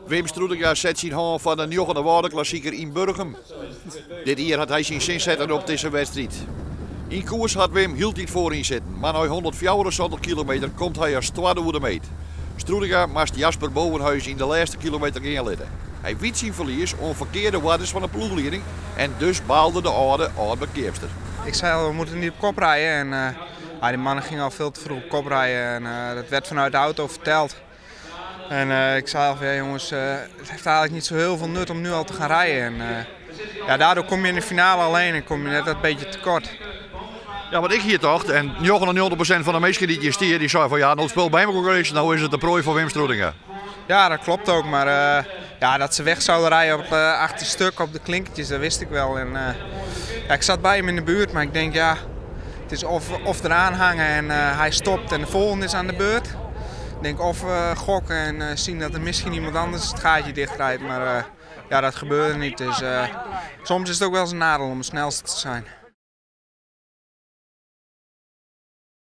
Wim Stroetinga set syn hân foar de njoggende Wâldeklassiker yn Burgum. Dit jier hat hy syn sin setten op dizze wedstriid. Yn koers hat Wim hieltyd foaryn sitten, mar nei 174 kilometer komt hy as twadde oer de meet. Stroetinga moast Jasper Bovenhuis yn de lêste kilometer gean litte. Hy wyt syn ferlies oan ferkearde oarders fan de ploechlieding en dus baalde de âlde âld-Bekeapster. Ik zei al, we moeten niet op kop rijden. En ja, die mannen gingen al veel te vroeg op kop rijden. En dat werd vanuit de auto verteld. En ik zei al van, ja, jongens, het heeft eigenlijk niet zo heel veel nut om nu al te gaan rijden. En ja, daardoor kom je in de finale alleen en kom je net dat beetje tekort. Ja, want ik hie tocht, en 99% fan de minsken dy't hjir stie, dy sei fan ja, no spul by elkoar is, no is it de proai foar Wim Stroetinga. Ja, dat klopt ook, maar ja, dat ze weg zouden rijden op het achterste stuk op de klinkertjes, dat wist ik wel. En ja, ik zat bij hem in de buurt, maar ik denk ja, het is of eraan hangen en hij stopt en de volgende is aan de beurt. Ik denk of gokken en zien dat er misschien iemand anders het gaatje dichtrijdt, maar ja, dat gebeurde niet. Dus soms is het ook wel eens een nadeel om de snelste te zijn.